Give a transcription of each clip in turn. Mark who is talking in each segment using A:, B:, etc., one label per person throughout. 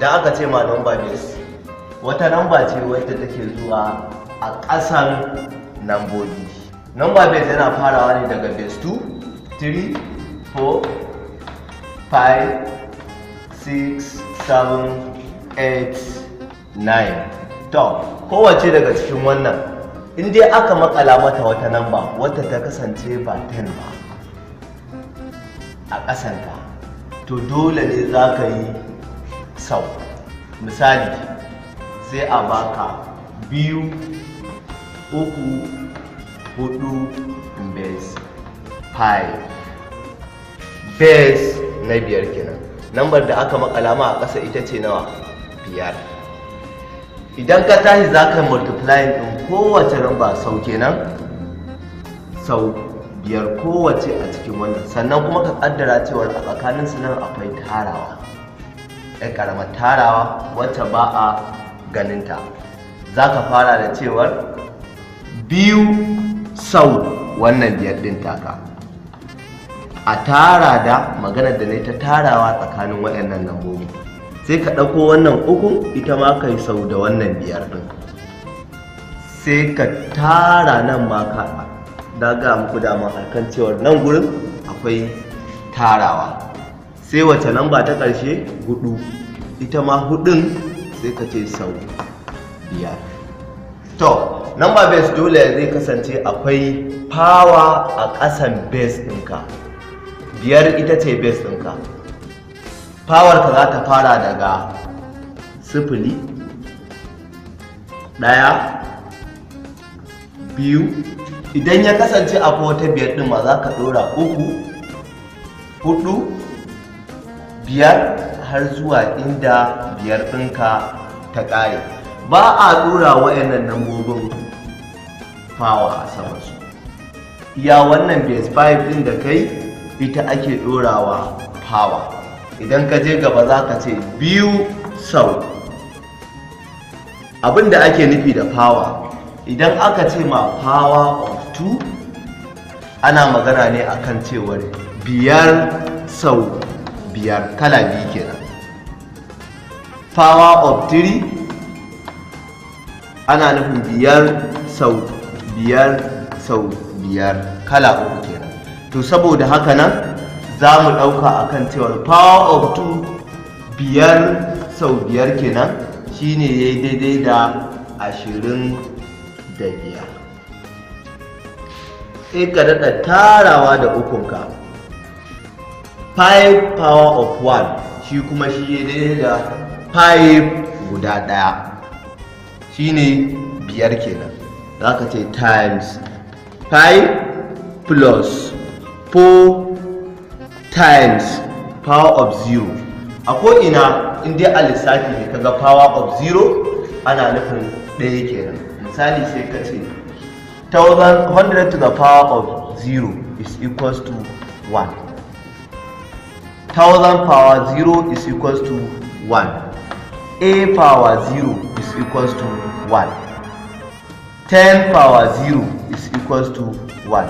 A: Idan aka ce ma number base, wata namba ce wadda take zuwa a ƙasan nambobi. Number base yana farawa ne daga base 2, 3, 4, 5, 6, 7, 8, 9. To, kowace daga cikin wannan, in dai aka makala mata wata namba wadda ta kasance ba 10 ba a ƙasanta, to dole ne za ka yi sau. Misali, sai a baka biyu, uku, hudu base 5. Base na biyar kenan. Nambar da aka makala ma a ƙasa ita ce nawa? Biyar. Idan ka tashi, za ka multiplying ɗin kowace namba sau kenan, sau biyar kowace a cikin wannan. Sannan kuma ka kaddara cewar a tsakanin su nan akwai tarawa, ɗan ƙaramar tarawa wacce ba a ganinta. Za ka fara da cewar biyu sau wannan biyar ɗin taka, a tara da maganar da na ta tarawa tsakanin waɗannan lambobi. Sai ka ɗauko wannan uku, ita ma kai sau da wannan biyar ɗin, sai ka tara. Nan ma ka daga muku dama kan cewar nan gurin akwai tarawa. Sai wace lamba ta ƙarshe? Hudu. Ita ma hudun sai ka ce sau biyar. To, number base dole zai kasance akwai power a ƙasan base ɗinka. Biyar ita ce base ɗinka. Power ka za ta fara daga sifili, ɗaya, biyu. Idan ya kasance akwai wata biyar ɗin ma, za ka ɗora uku, hudu, biyar, har zuwa inda biyar ɗinka ta ƙare. Ba a ɗora wa'annan lambobin power a samansu. Iya wannan base 5 ɗin da kai, ita ake ɗorawa power. Idan ka je gaba, za ka ce biyu sau. Abin da ake nufi da power, idan aka ce ma power of 2, ana magana ne akan cewar biyar sau biyar, kala biyu kenan. Power of 3 ana nufin biyar sau biyar sau biyar, kala uku kenan. To, saboda haka nan za mu ɗauka akan cewar power of 2, biyar sau biyar kenan, shine ya yi daidai da 25. Sai ka daɗa tarawa da ukunka. 5 power of 1, shi kuma shi ya daidai da 5 guda ɗaya, shine biyar kenan. Za ka ce times 5 plus 4 times power of 0. A ko'ina in dai a lissafi ne kaga power of 0, ana nufin ɗaya kenan. Misali, sai ka ce 100 to the power of 0 is equals to 1. 1000 power 0 is equals to 1. A power 0 is equals to 1. 10 power 0 is equals to 1.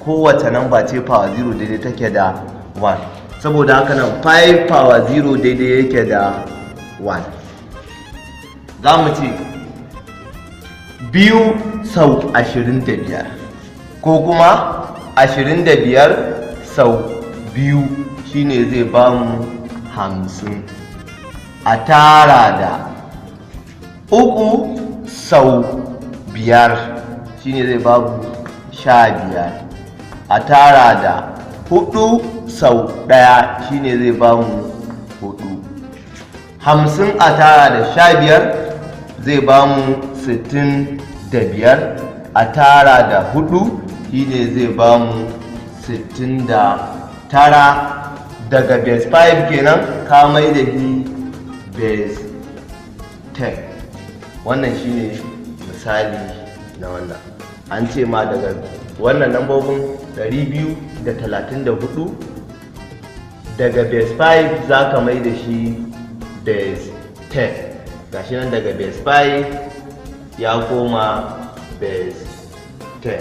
A: Kowace namba ce power 0 daidai take da 1. Saboda haka nan 5 power 0 daidai yake da 1. Za mu ce biyu sau 25, ko kuma 25 sau biyu, shine zai ba mu 50. A tara da uku sau biyar, shine zai ba mu 15. A tara da hudu sau ɗaya, shine zai ba mu hudu. 50 a tara da 15 zai ba mu 65. A tara da hudu, shine zai ba mu 69. Daga base 5 kenan ka mai da shi base 10. Wannan shine misali na wannan. An ce ma daga wannan lambobin 234, daga base 5 za ka mai da shi base 10. Gashi nan, daga base 5 ya koma base 10.